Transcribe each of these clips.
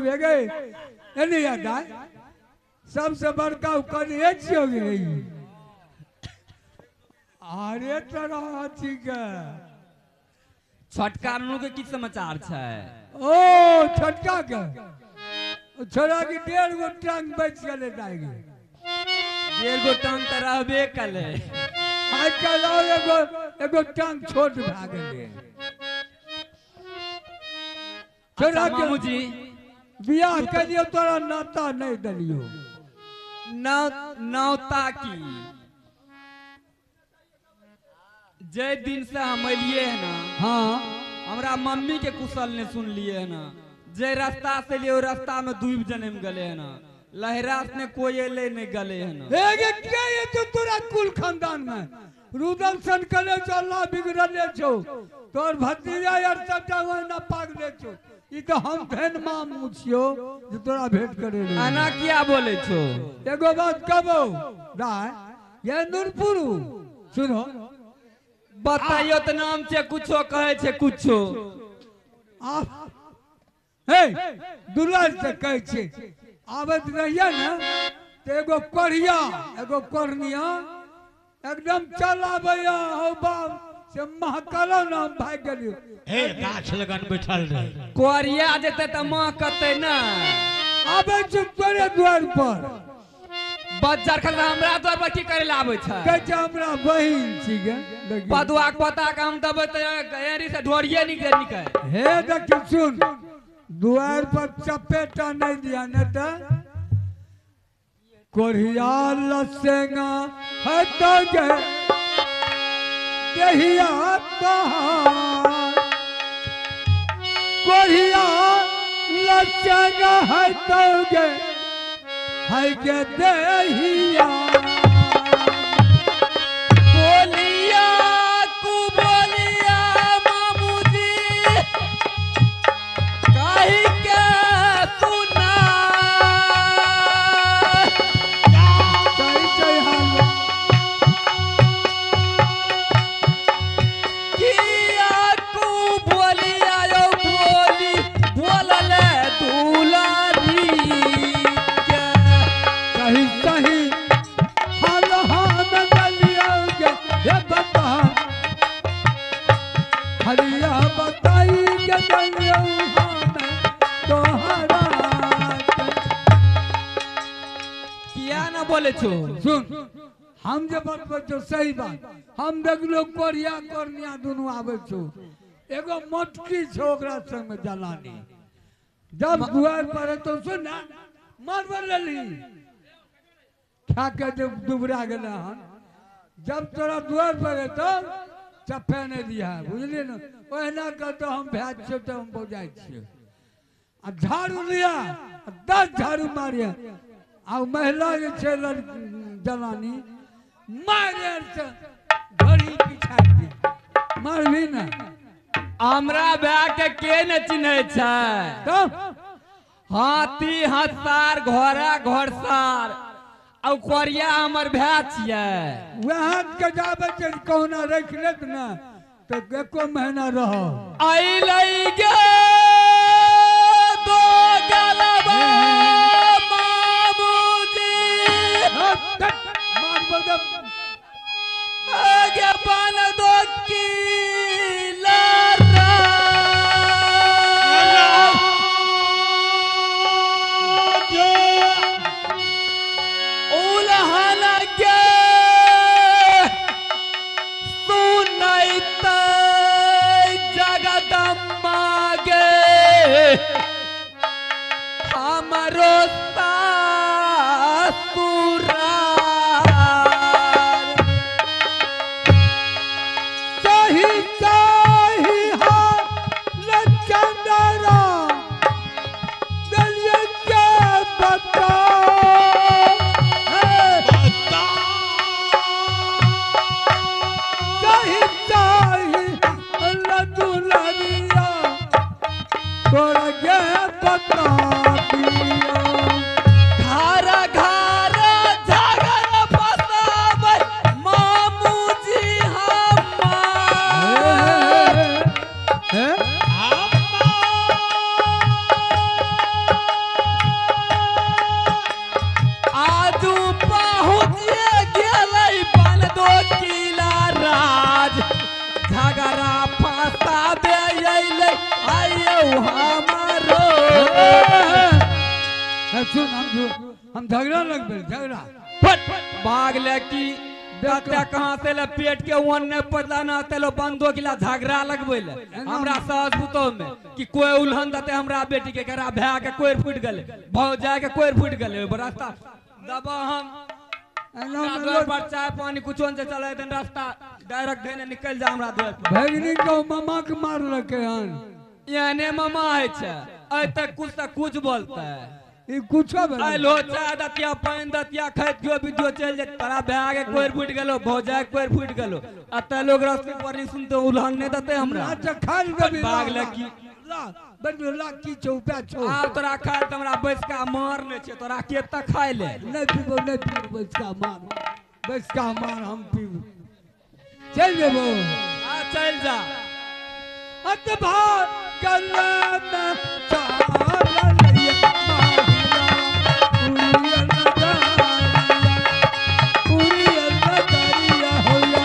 छुए गए एनी याद आय सबसे बड़का कनिए छियो गे। अरे तोरा अथी के छोटका नुनू के की समाचार छै? ओ छोटका के छोड़ा के 1.5 गो टांग बच गेलै दाइ गे। 1.5 गो टांग तऽ रहबे कलै। आइ काल्हि और एगो एगो टांग छोट भए गेलै। छोड़ा के मामूजी बियाह करियो तोरा नाता नहीं दलियो। नौता की जे दिन से हम एलिए है ना, हाँ हमरा मम्मी के कुशल ने सुन लिए है ना, जे रास्ता से लिए रास्ता में डूब जन्म गले है ना, लहरा ने कोई एले नहीं गले है ना। ए के ये तो तोरा कुल खानदान में रुदल सन कले छौ, अल्लाह बिगड़ले छौ, तोर भतीजा यार सबटा ओहिना पागले छौ। ई तो हम धन मामू छियो जे तोरा भेंट करे रे। आना किया बोले छो? एगो बात कहबो दाय ये नूरपुर सुनो बताइयो त नाम छे कुछो कहे छे कुछो। आ हे दुलार से कहे छे आबत रहिए ना त एगो कोरिया एगो कोरनिया एकदम चल आबैया हौ बाप से महकलो ना भाग गेलियो। हे गाछ लगन बैठल रहे कोरिया जेते त महकते ना। आबै छी तोरे द्वार पर बज्जर खल हमरा द्वार पर की करे ला आबै छै? कहै छै हमरा बहिन छी गे। पदुआ के पता के हम देबै त एरी से ढोरिये निकल निकल। हे देखी सुन द्वार पर चपेटा नहीं दिया न त कोरिया लसेंगा है तो गे देहिया तोहार कोरिया लसेंगा है तो गे है के देहिया। बोलिया कु बोलिया मामूजी काहे के सुना सही सही हाल किया कु बोलिया यो बोली बोलले दुलारी के। सही सही हाल हम दलिया के हे बता हरिया बताई के दलिया हम तोहरा के। किया ना बोले छो? सुन हम जे बतबै छौ सही बात। हम देखलो कोरिया कोरनिया दुनू आबै छौ, एगो मोटकी छौ ओकरा संग में जलानी जब दुआर पर तो सुन ना मारबर लेली खा के जब दुबरा गेलै हन। जब तोरा दुआर पर तो चप्पे नहीं दिया बुझलियै ने। ओहिना कहतो हम भाय छियौ तऽ हम बौजाइ छियौ। आ झाड़ू लिया 10 झाड़ू मारिया आ महिला जे छै जलानी मारे से घड़ी पिछा दिया मारबी ना। हमरा भाय के ने चिन्है छै? तब हाथी हसार घोड़ा घोड़सार आ कोरिया हमर भाय छियै। वएह के जाबै छै कहुना राखि लेत ने तऽ एको महीना रह। अइलै गे दो गलबा मामूजी आगे बन दो की उलहन के सुनैते जगदम्बा गे हमरो ससुरार। सही सही हाल चंदरा दलिया के बता सही सही दुलरिया तोरा के बता दिया। सुन हम झगड़ा लगबे झगड़ा फट भाग ले की कते कहाँ से ले पेट के वन ने पतला ना ते लो बंदो किला झगड़ा लगबे ले हमरा सास पुतोह में कि कोई उल्हन दते हमरा बेटी के करा भैया के कोई फूट गेले भौजाई के कोई फूट गेले रास्ता दबा हम द्वार पर चाय पानी कुछो से चले दिन रास्ता डायरेक्ट देने निकल जा हमरा द्वार पर। भगनी को मामा के मारलके हन। एहने मामा है छे आइ तक कुछ त कुछ बोलता है ई कुछो भेलै। आइ लो चाय दतिया पानि दतिया खाइत जो बिजो चलि जात तोरा भैया के कोई फूट गेलो भौजाई के कोई फूट गेलो आ त लोग रास्ते पर नहीं सुनते उल्हन नहीं देते हमरा। अच्छा खाल देबी भाग ले की ला बड़ ला की चौपा छौ आब तोरा खाय त हमरा बैसका मार नै छै तोरा के त खाय ले नहीं पीबो नहीं पीबो बैसका मार बैसका मार हम पीबो चल जेबो आ चल जा। अत भाग गले में चाल लिया माहिया उड़िया नगरिया उड़िया नगरिया होया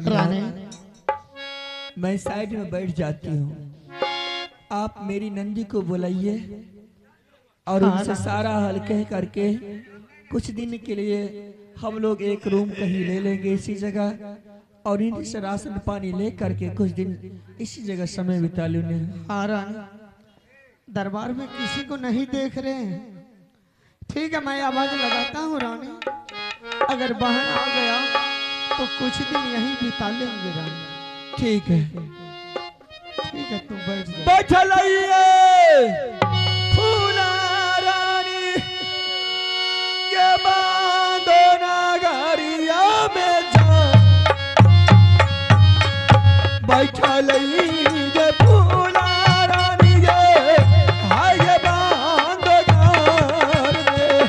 रानी मैं साइड में बैठ जाती हूँ, आप मेरी नंदी को बुलाइए और उनसे सारा हल कह करके कुछ दिन के लिए हम लोग एक रूम कहीं ले लेंगे इसी जगह और इन्हीं से राशन पानी ले करके कुछ दिन इसी जगह समय बिता लेंगे। हाँ रानी, दरबार में किसी को नहीं देख रहे हैं। ठीक है, मैं आवाज लगाता हूँ रानी, अगर बहन आ गया तो कुछ दिन यहीं बिता लेंगे रानी। ठीक है ठीक है, तुम बैठ जाओ। बैठल फूला रानी के बांधो नगरिया में जा बैठल ये फूला रानी ये हाय बांधो घर में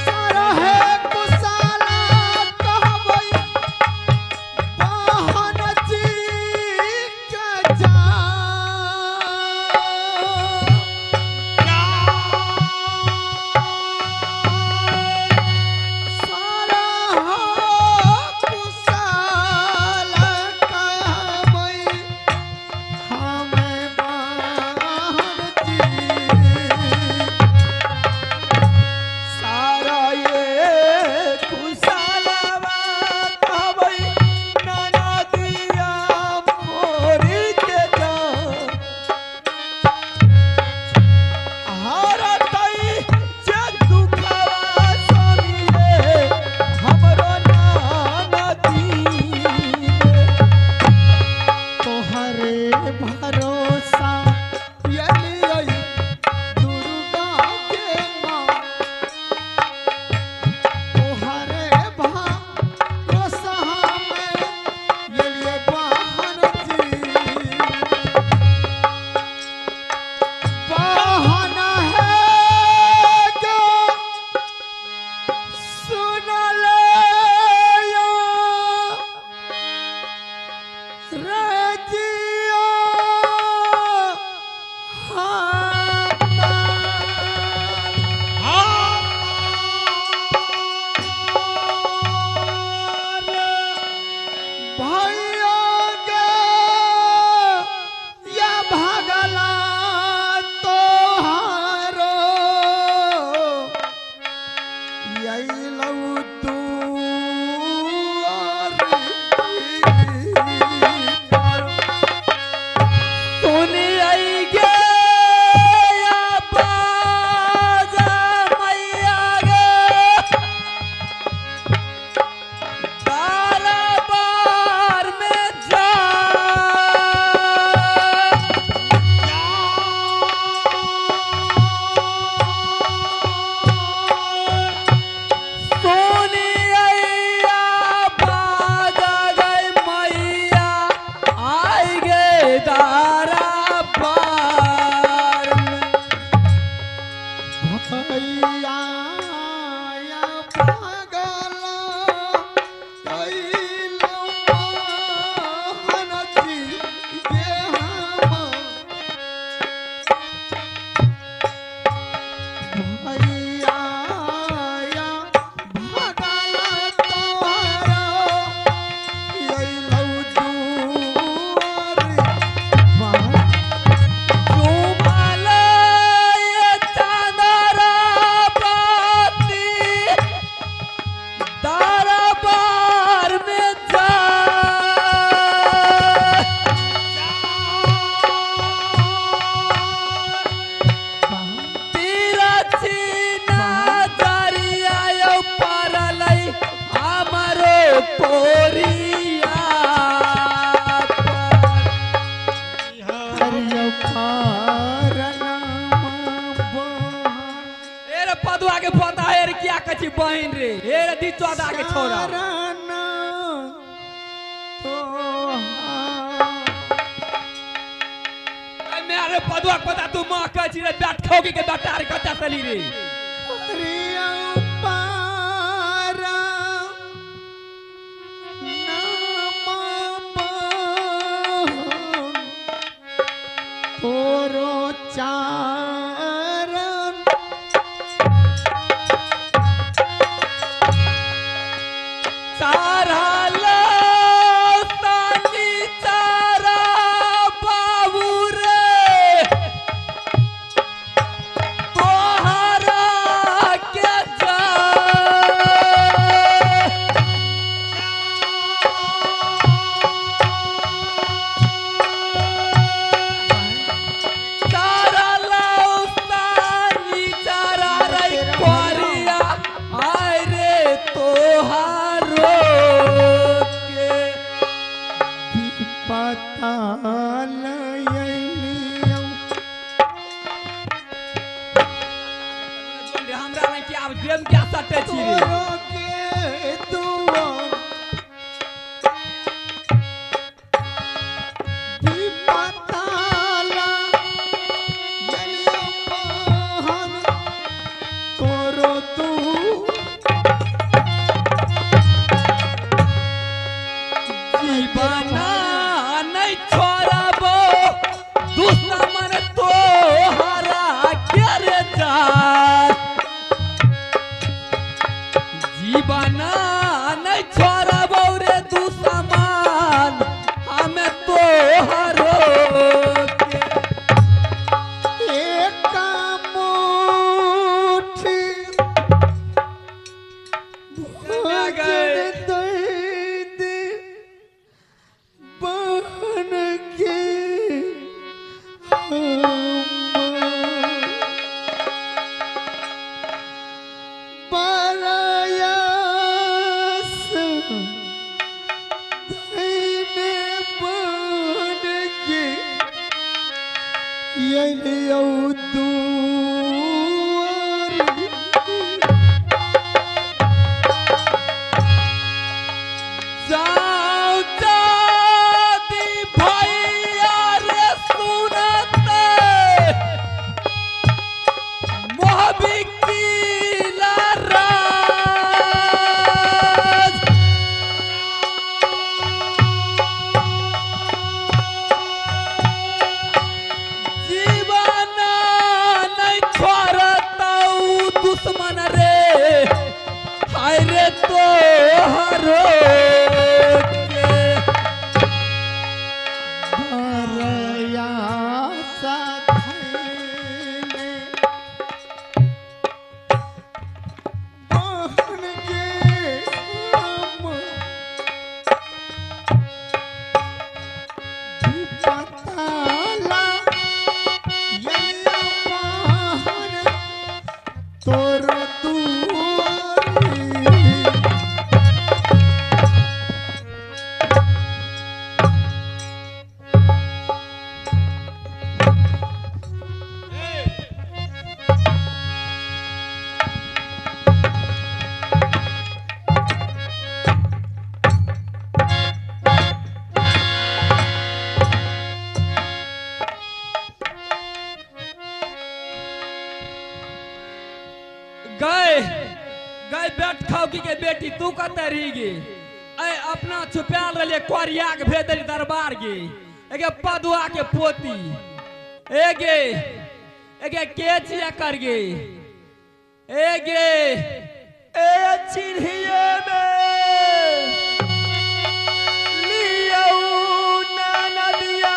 सारा है कुसाला कहबई बहन जी के जा सारा है कुसाला कहबई हमें बहन जी सारा ये कुशालवा कहबई नाना दिया मोरी के जा हारतई जे दुखवा सुनिए हमरो नाना दीने। तोहरे भरोसा ये दुर्गा के माँ तोहरे भरोसा हमें ये बहन जी। दारा पार में। भैया या पागल कैलो मोहन जी ये हम भैया या भागल तोहरो अइलौ दुआरी बहन। झूमल चांदरा बाती दरबार में जा तेरा चीना दरिया यौ परलै हमरो कोरिया पर। हरियो पारनाम बहन। ए रे पदुआ के पता है रे किया कछि बहिन रे ए रे दिचोदा के छोरा। शरण तोहार। ए मेरे पदुआ के पता तू मां कछि रे बैठ खोगी के बेटा रे कच्चा सली रे। हरियो पारनाम बहन। तोरो चारण चारा सानी चारा बाबू रे तोहरा के जा चारा लौसानी चारा रे कोरिया आय रे तोहारो के। पता लयलियौ हमरा लग के आब देम क्या सटे छी रे। तोरो के दुआर विपता लयलियौ बहन तोरो जीवना नहीं छोड़बो दुश्मन तोहरा के रे जा जीवना नहीं छोड़बो रे दुश्मन हमें तोहरो के। एक मुट्ठी भोजन दे दे बहन के हम बरयास धैने बहन के अइलियौ दुआरी। जाओ दादी भैया रे सुनते मोहबी कीला राज। जीवन नहीं छोड़तौ दुश्मन रे हाय रे तोहरो के। बरयास धैने बहन के हम विपता लयलियौ बहन तोरो दुआरी। खौकी के बेटी तू कतऽ रही गे? ऐ अपना छुपायल रहलियै कोरिया के भेज देली दरबार गे। एगे पदुआ के पोती, एगे एगे के छियै कर गे? एगे ए चिन्हिए में लियौ नदिया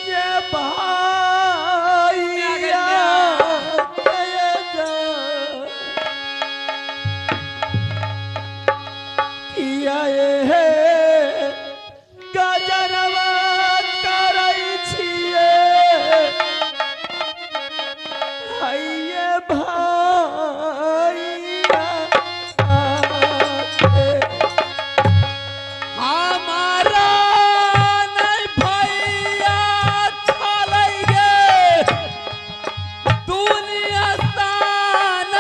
ये भाइया किया हे गजरवा करै छियै हइये भाइया हमारा नहीं भैया छलै गे दुनिया सान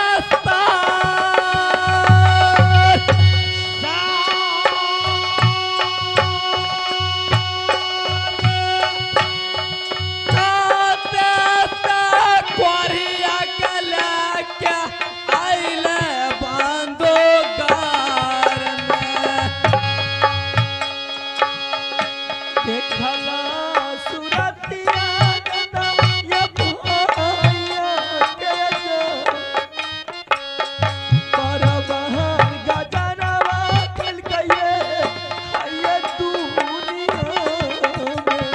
कोरिया के लए आइले बांधो गार में। देखला सुरतिया गदा ये भैया के जो बरबहर गजरवा खल गए हइये दुनिया में।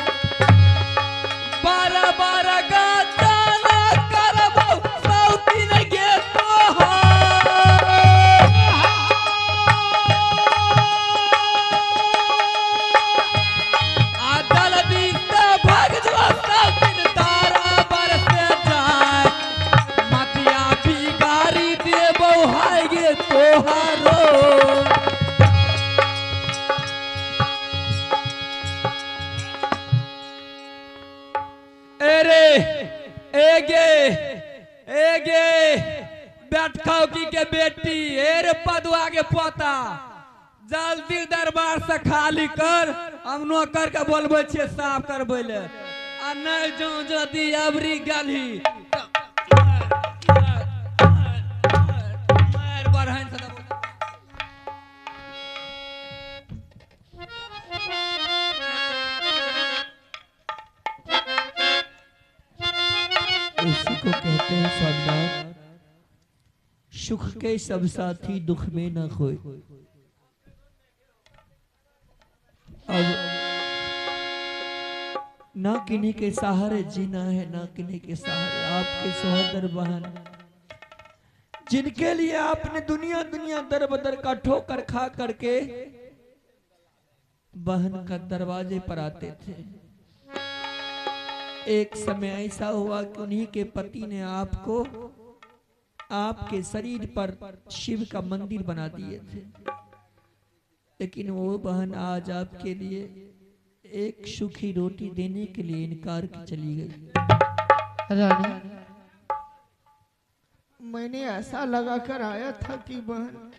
बारह बारह गाना करबौ सौतीन गे तोहार। आ जल्दी से भाग जो सौतीन तारा बरसे जाय, मतिया बिगाड़ी देबौ हाय गे तोहारो। एरे एगे एगे बैठखौकी के बेटी, एरे पदुआ के पोता, जल्दी दरबार से खाली कर, हम नौकर के बोलबै छियै साफ करबै ले। आ नहि जो जदि अबरी गेलही मारि बढ़ाइन से देबौ। इसी को कहते हैं स्वाभिमान। सुख के सब साथी दुख में न खोए। अब ना किन्हीं के सहारे जीना है, ना किन्हीं के सहारे। आपके सहोदर बहन जिनके लिए आपने दुनिया दुनिया दर बदर का ठोकर खा करके बहन का दरवाजे पर आते थे, एक समय ऐसा हुआ कि उन्हीं के पति ने आपको आपके शरीर पर शिव का मंदिर बना दिए थे। लेकिन वो बहन आज आपके लिए एक सूखी रोटी देने के लिए इनकार की चली गई। रानी, मैंने ऐसा लगा कर आया था कि बहन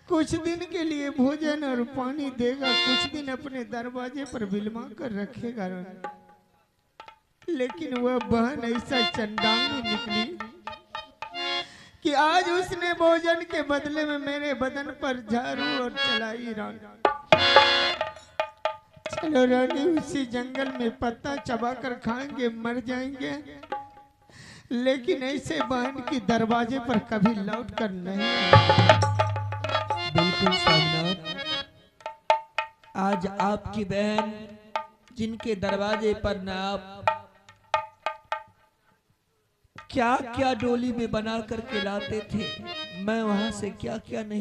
कुछ दिन के लिए भोजन और पानी देगा, कुछ दिन अपने दरवाजे पर बिलमा कर रखेगा रानी। लेकिन वह बहन ऐसा चंडालनी निकली कि आज उसने भोजन के बदले में मेरे बदन पर झाड़ू और चलाई रानी। चलो रानी, उसी जंगल में पत्ता चबा कर खाएंगे, मर जाएंगे, लेकिन ऐसे बहन की दरवाजे पर कभी लौट कर नहीं। बिल्कुल स्वामीनाथ, आज आपकी बहन जिनके दरवाजे पर ना आप क्या क्या डोली में बना करके लाते थे, मैं वहां से क्या क्या नहीं